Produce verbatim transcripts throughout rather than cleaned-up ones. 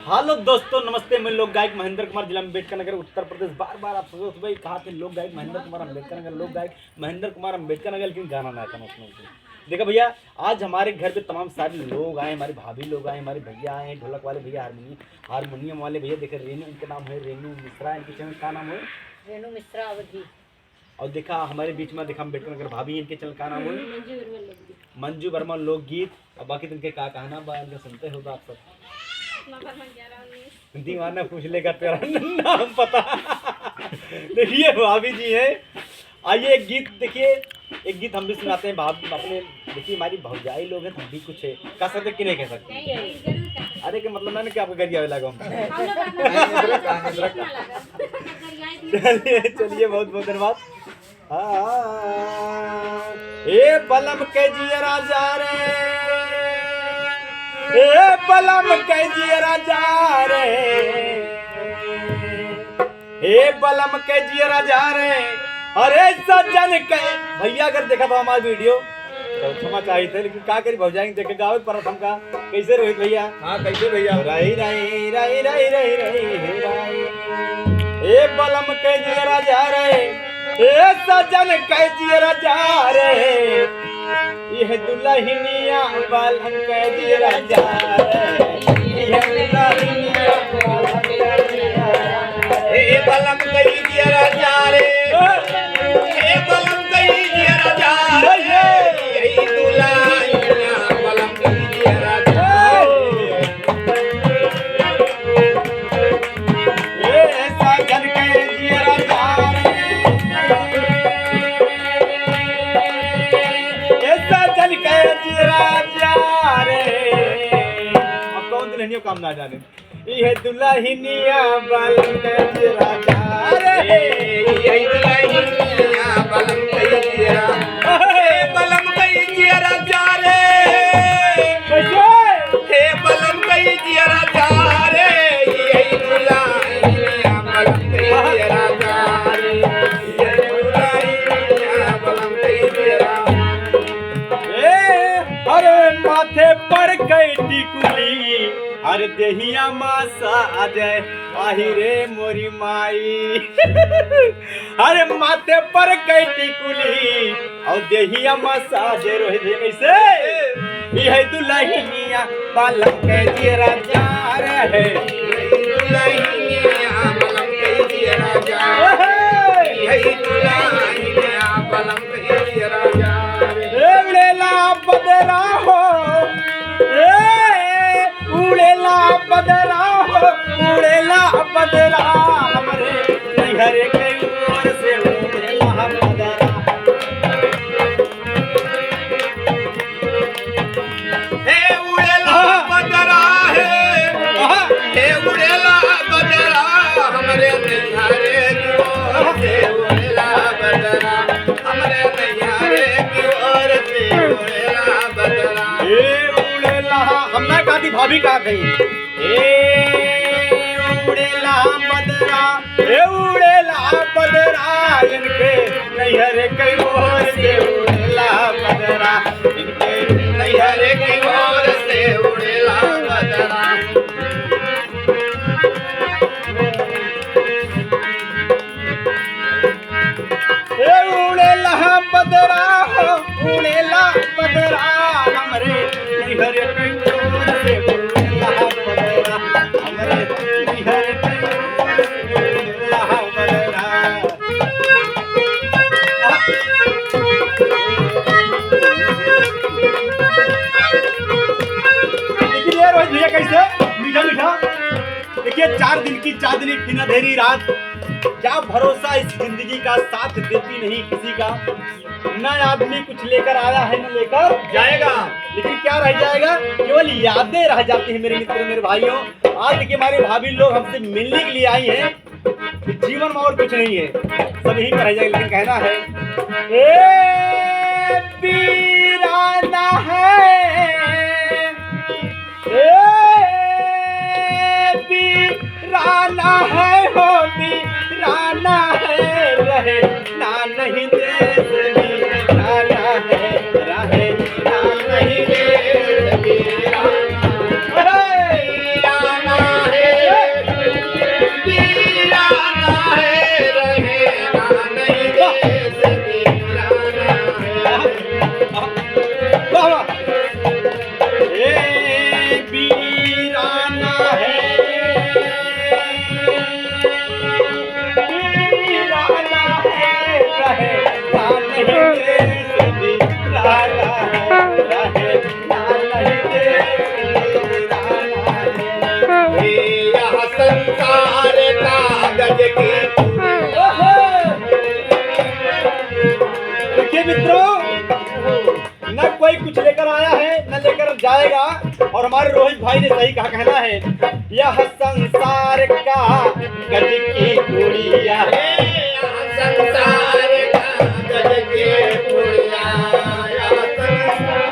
हेलो दोस्तों, नमस्ते। मैं लोक गायक महेंद्र कुमार, जिला अम्बेडकर नगर, उत्तर प्रदेश। बार बार आप सोचत होबे, कहाँ थे लोक गायक महेंद्र कुमार अम्बेडकर नगर, लोक गायक महेंद्र कुमार अम्बेडकर नगर, लेकिन गाना ना करना उसमें। देखा भैया, आज हमारे घर पे तमाम सारे लोग आए, हमारे भाभी लोग आए, हमारे भैया आए हैं, ढोलक वाले भैया, हारमोनियम, हारमोनियम वाले भैया। देखा रेनू इनका नाम है, रेनू मिश्रा, इनके चैनल का नाम है? रेनू मिश्रा अवधी। और देखा हमारे बीच में, देखा अम्बेडकर नगर भाभी, इनके चैनल का नाम है? मंजू वर्मा लोकगीत। मंजू वर्मा लोकगीत। अब बाकी तुमके का कहना बा, इनका सुनते हो तो आप सब। दीवाना पूछ लेगा तेरा नाम पता। देखिए भाभी जी हैं, आइए एक गीत देखिए, एक गीत हम भी सुनाते हैं भाभी अपने। देखिए हमारी भौजाई लोग हैं तो हम भी कुछ है, कह सकते कि नहीं कह सकते? अरे के मतलब ना कि आपको गरियावे लागो हम। चलिए, चलिए, बहुत बहुत धन्यवाद। हाँ। ए बलम के जियरा जा रे, ए बलम के जियरा जा रे, ए बलम के जियरा जा रे, अरे सजन के। भैया अगर देखा तो हमारा वीडियो तो क्षमा चाहिए थे, लेकिन का करी भौजाई देखे गावे पर हमका। कैसे रोहित भैया? हाँ, कैसे भैया? राई, राई, राई। ए बलम के जियरा जा रे, ए सजन के जियरा जा रे, यह दुल्हनिया बलम के जियरा जा रे, यह दुल्हनिया बलम के जियरा जा रे। ए बलम के जियरा जा रे, ए बलम के जियरा जा रे, ए दुल्हनिया बलम के जियरा जा रे। ए सजन के जियरा जा रे, ए सजन के जियरा जा रे। अब कौन दुल्हनिया काम ना जाने? इहे दुल्हनिया बलम के जियरा जा रे। इहे दुल्हनिया बलम के जियरा। हे बलम के जियरा जा रे। कैसे? हे बलम के जियरा जा रे। इहे दुल्हनिया बलम के जियरा जा रे। इहे दुल्हनिया बलम के जियरा। ए, अरे माथे पर कई टिकुली, अरे देहिया मसाज, आही रे मोरी माई। अरे माथे पर कई टिकुली, और देहिया मसाज रोहित कैसे? यह दुल्हनिया बलम के जियरा जा रे। दुल्हनिया बलम के जियरा जा रे। यह दुल्हनिया बलम के जियरा जा रे। ए उड़ेला बदरा हो, ए उड़ेला बदरा हो, उड़ेला बदरा हमरे नैहर के ओर से उड़ेला बदरा। हे उड़ेला बदरा हे, हे उड़ेला बदरा, हमरे नैहरे की ओर से उड़ेला बदरा, हमरे नैहरे की ओर से उड़ेला बदरा। हे उड़ेला, हम ना कहती, भाभी कहा कहीं। ए उड़ेला बदरा, ए उड़ेला बदरा, इनके नैहर के ओर से उड़ेला बदरा, इनके नैहर के ओर से उड़ेला बदरा। ए उड़ेला बदरा हो, उड़ेला बदरा, हमरे नैहर के ओर से उड़ेला बदरा, हमरे नैहर के ओर से उड़ेला बदरा। लेकिन ये रोहित भैया कैसे मीठा मीठा। देखिए, चार दिन की चांदनी फिर अंधेरी रात। क्या भरोसा इस जिंदगी का, साथ देती नहीं किसी का। न आदमी कुछ लेकर आया है, न लेकर जाएगा। लेकिन क्या रह जाएगा? केवल यादें रह जाती हैं मेरे मित्र, मेरे भाइयों। आज देखिए, हमारी भाभी लोग हमसे मिलने के लिए आई हैं। जीवन में और कुछ नहीं है, सब यहीं पर रह जाएगा। लेकिन कहना है, ए वीराना है, ए वीराना है हो, वीराना है, रहे ना नहीं देश वीराना है, रहे ना नहीं देश वीराना है। वीराना है, सारे कागज की। देखिए मित्रों, न कोई कुछ लेकर आया है, न लेकर जाएगा। और हमारे रोहित भाई ने सही कहा, कहना है, "यह संसार कागज की पुड़िया है।" संसार कागज की पुड़िया, यह संसार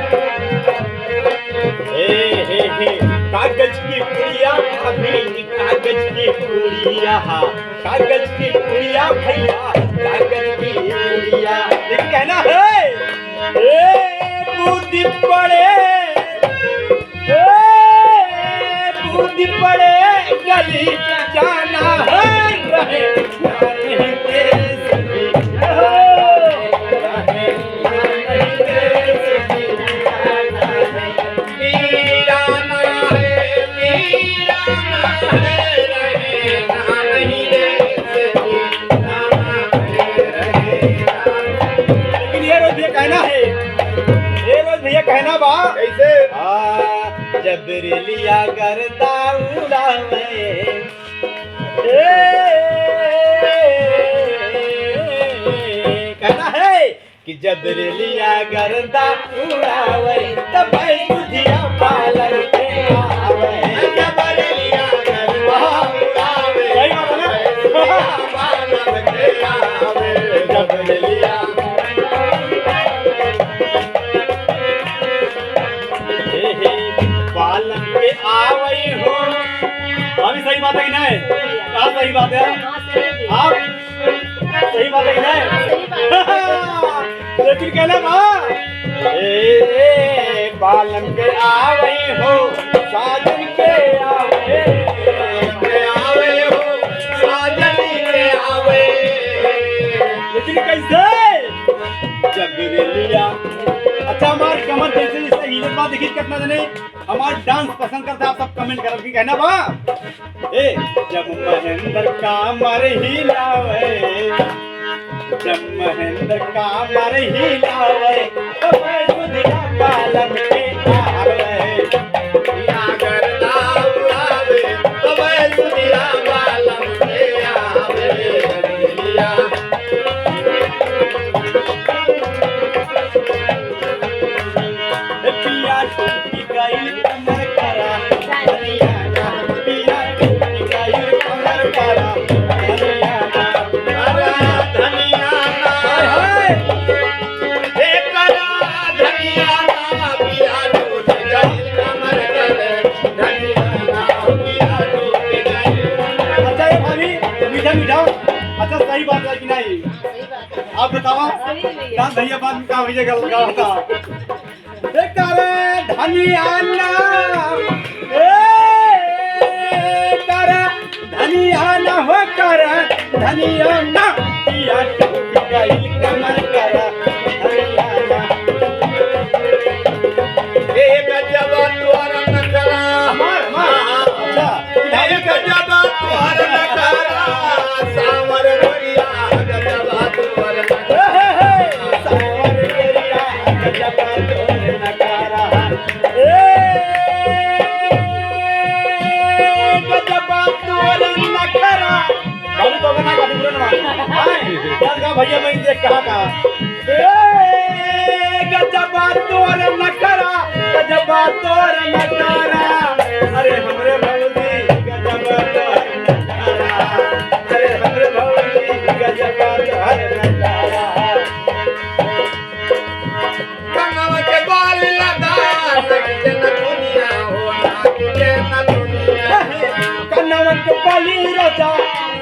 हे, हे, हे, कागज की पुड़िया भाभी, कागज की पुड़िया, कागज की पुड़िया भैया, कागज की पुड़िया। लेकिन कहना है, ए, बूंदी पड़े, ए, बूंदी पड़े, गली जाना है, रहे, रहे, रहे। लेकिन ये रोज भैया कहना है, ये रोज भैया कहना बा। कैसे? हाँ, जब रेलिया गर्दा उड़ावे, ए, कहना है, कि जब रेलिया गर्दा उड़ावे, तब सुधिया पालन के आवे। जब रेलिया गर्दा उड़ावे, सही बात है ना? सुधिया पालन के आवे। जब रेलिया हे, हे, पालन के आवे हो। अभी सही बात है कि नहीं? कहाँ सही बात है? आप सही बात है कि नहीं? हाँ, सही बात है। लेकिन कहना बा, ए, ए, बालम के आवई हो, साजन के आवई, के आवई हो, साजन के आवई। लेकिन कैसे? जब रेलिया, अच्छा, हमार कमर जैसे जैसे हिलत बा, देखी कितना जने हमार dance पसंद करता, आप सब comment करब कि कहना बा। ए, जब महेंद्र कामर हिलावे, जब महेंद्र कामर हिलावे, तब सुधिया बालम के आवे। या गर्दा उड़ावे, तब सुधिया बालम के आवे। या ए पिया टूटी गई कमर करा, धनिया ना, पिया टूटी गई कमर करा, धनिया ना, करा धनिया ना। हाय, हाय। हे करा धनिया ना, पिया टूटी गई कमर करा, धनिया ना, पिया टूटी गई। अच्छा, ये भाभी, मीठा मीठा, अच्छा, सही बात है कि नहीं? हाँ, सही बात है। आप बतावा, सही है भैया। का भैया बात का भैया गल-, गावता? ए, करे धनिया ना, ए, करे धनिया ना हो, करे धनिया ना, पिया टूट गई कमर, करे धनिया ना। ए, गजब तोर नखरा। हमार, हमार। अच्छा। ए, गजब तोर नखरा, सावर गोरिया, गजब तोर नखरा। हे, हे, हे, सावर गोरिया, गजब तोर नखरा। ए, गजब तोर नखरा। बाबू तो बना का दूर ना। हाय, यार का भैया मैं देख कहाँ का। ए, गजब तोर नखरा, गजब तोर नखरा। अरे हमरे भौजी, गजब तोर नखरा। अरे हमरे भौजी, गजब तोर नखरा। कनवा के बाली लगा, नाक के नथुनिया हो, नाक के नथुनिया। कनवा के बाली राजा,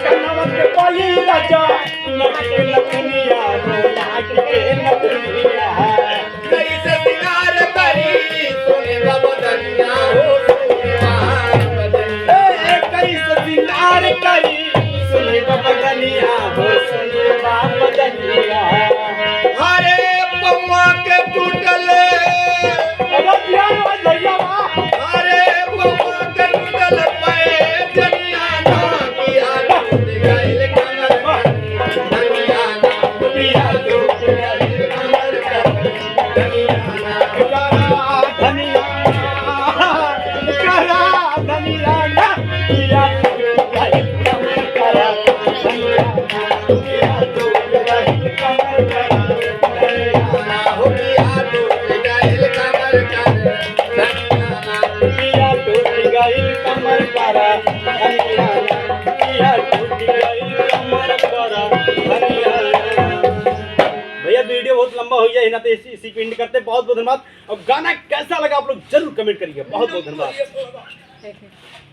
कनवा के बाली राजा, नाक के नथुनिया हो, नाक के नथुनिया। कैसे सिंगार करी, सुने बाबा धनिया हो, सुने बाबा धनिया। ए, ए, कैसे सिंगार करी, सुने बाबा धनिया हो, सुने बाबा धनिया। अरे पौवा के टूटल। अरे पिया रे भैया बा। अरे पौवा के टूटल पैजनिया ना, पिया टूट गइल कमर, धनिया ना, पिया टूट गइल कमर, धनिया ना। करा धनिया ना, करा धनिया ना, पिया टूट गइल भैया, वीडियो बहुत लंबा हो गया है ना, तो इसी, इसी पे एंड करते हैं। बहुत बहुत धन्यवाद। और गाना कैसा लगा आप लोग जरूर कमेंट करिएगा। बहुत बहुत धन्यवाद।